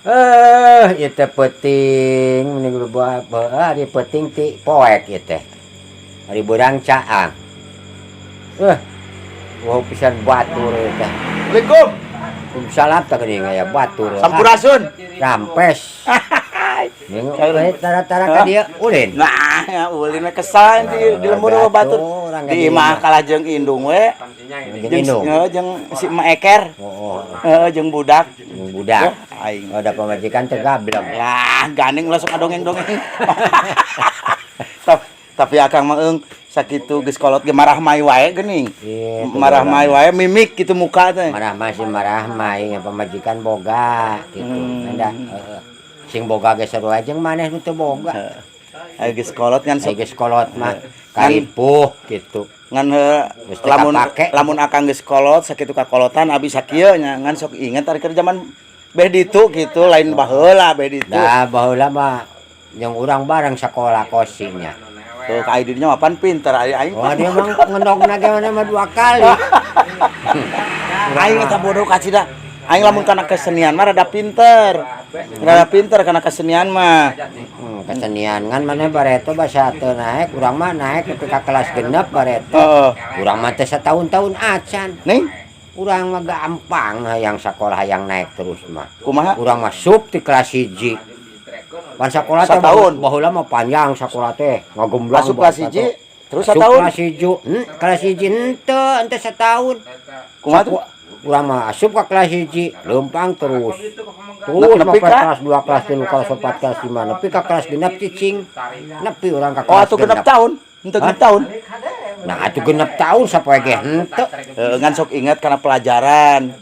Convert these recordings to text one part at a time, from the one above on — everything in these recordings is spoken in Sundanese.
Eh, ieu teh peuting mending ari peuting ti poek ieu teh. Ari beurang caang. Eh, wow pisan batur ieu teh. Assalamualaikum. Waalaikumsalam, tah geuning aya batur. Sampurasun. Rampes. Ning we tara-tara ka dieu ulin. Nah, ya ulin we kesal di lembur mah batur. Di imah kalah jeung indung we. Jeung Jeung indung. Heeh, jeung si Emak Eker. Oh, Heeh, jeung budak. jeung budak. Aing. Oh, da pamajikan teh gablek. Lah, gandeng langsung ngadongeng-dongeng. Tapi akang mah eung sakitu geus kolot ge marah mai wae geuning. Iya, Marah mai wae mimik gitu muka teh. Marah mah sih marah mah yang pamajikan boga gitu. Anda heeh. Sing boga ge sarua jeung maneh nu teu boga. Ayo geus kolot ngan Ai geus kolot mah karipuh gitu. Ngan heuh, Geus teu lamun kapake. Lamun akang geus kolot sakitu kakolotan abi sakieu nya ngan sok inget ari keur zaman beh ditu gitu, lain baheula beh ditu. Dah baheula mah yang urang bareng sekolah kosinya. Tuh ka dinya mah pan pinter ari aing. Wah, dia mah ngendogna ge mana mah dua kali. Aing eta bodoh kacida. Aing lamun kana kesenian mah rada pinter. Rada pinter kana kesenian mah. Kesenian ngan maneh bareto basa teu naek, urang mah naek nepi ka kelas 6 bareto. Urang mah teh satahun-tahun acan. Ning, Urang mah gampang hayang sekolah hayang naik terus mah. Kumaha? Urang mah sup di kelas 1. Pan sekolah teh Satahun. Baheula mah panjang sekolah teh, ngagemblang. Masuk kelas 1 terus Asup satahun. Kelas 1, kelas 1 henteu, henteu setahun. Kumaha tuh? Urang mah asup ka kelas 1, leumpang terus. Terus Nepi mah ka? Kelas 2, kelas 3, kelas 4, kelas 5, nepi ka kelas 6 cicing. Nepi urang ka Oh, kelas atuh 6 genep. Tahun. Henteu 6 tahun. Nah, atuh 6 tahun sapoe ge henteu. Heuh, ngan sok inget kana pelajaran.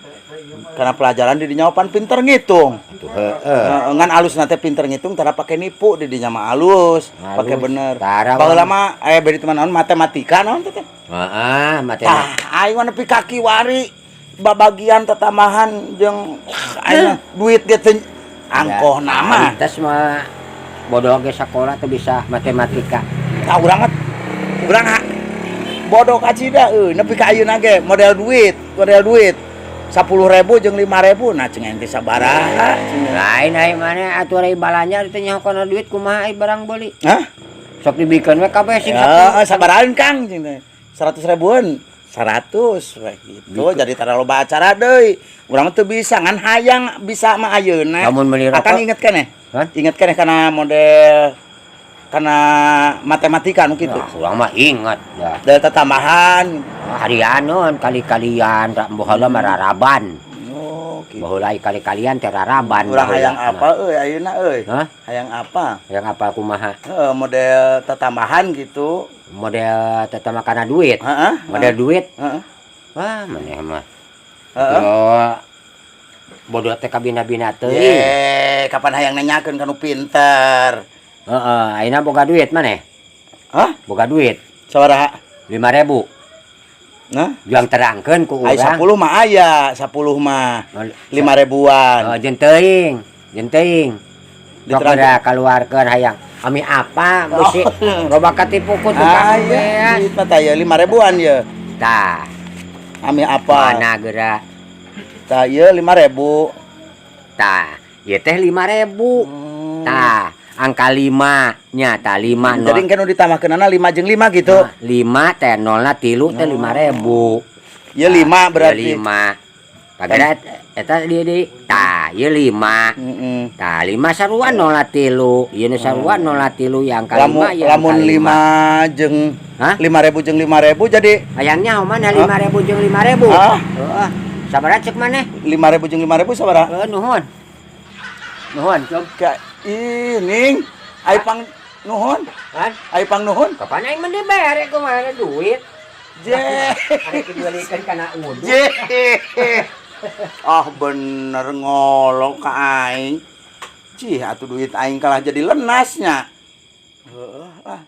Karena pelajaran di dinya pan pinter ngitung. Atuh heeh. Heeh, ngan alus teh pinter ngitung tara pake nipu, di dinya mah alus, pake Alus. Bener. Tara Baheula mah aya beri teman naon matematika naon teh teh. Heeh, matematika. Tah, aing mah nepi ka kiwari babagian tetambahan jeung aing mah duit ge teu angkoh nama. Tes mah bodoh ge sekolah teu bisa matematika. Tah urang mah urang bodoh kacida euy nepi ka ayeuna ge model duit 10.000 jeung 5.000 nah cing ente sabaraha cing. Lain ai maneh atuh ari balanja teh nyaho kana duit kumaha ai barang beuli. Hah? Sok dibikeun we kabeh sing Ya, sabarahan Kang cing teh. 100 ribuan 100 we gitu. Jadi tara loba acara deui. Urang mah teu bisa ngan hayang bisa mah ayeuna. Lamun meuli rokok. Akang inget keneh? Hah? Inget keneh kana model kana matematika nu kitu. Nah, urang mah inget dah. Dari tambahan. Harianon kali-kalian baheula mah raraban. Oh, gitu. Baheula ai kali-kalian teh raraban. Urang baheula hayang mah. Apa euy ayeuna euy? Hah? Hayang apa? Hayang apa kumaha? Heeh, model tetambahan gitu. Model tetama kana duit. Heeh. Model duit. Heeh. Wah, maneh mah. Heeh. Oh, bodoh teh kabina-bina teuing. Ye, kapan hayang nanyakeun ka nu pinter? Heeh, ayeuna boga duit maneh? Hah? Boga duit Sabaraha? 5.000. Nah, Juang terangkeun ku ai urang. 10 mah aya, 10 mah 5 ribuan. Oh, jeung teuing, jeung teuing. Sok Diterangkeun. geura kaluarkeun hayang. Ami apa mesti loba katipu ku tukang Ah, iya, beas. duit mah tah ya 5 ribuan ya. Tah, Ami apa? Mana geura? Tah ieu 5.000. Tah, ieu teh 5.000. Tah, angka 5 nya tah 5 Jadi 0. engke nu ditambahkeunana 5 jeung 5 gitu. 5 teh nolna 3 teh 5.000. Ieu 5 berarti. 5. Pagera eta di di tah ieu 5. Heeh. Tah 5 sarua nol tilu. Ieu nu sarua nol tilu yang ka Lamun 5 yang lamun ka lima. 5 jeung Hah? 5.000 jeung 5.000 jadi Hayangnya mana 5.000 jeung 5.000? Hah? Heeh. Sabaraha cek maneh? 5.000 jeung 5.000 sabaraha? Heuh, nuhun. Nuhun, cum. Ka ih ning ai pang nuhun. Kan? Ai pang nuhun. Kapan aing mah dibere kumaha duit? Je. Arek dibelikeun kana uduk. Je. Ah bener ngolok ka aing. Cih atuh duit aing kalah jadi lenasnya. Heeh lah.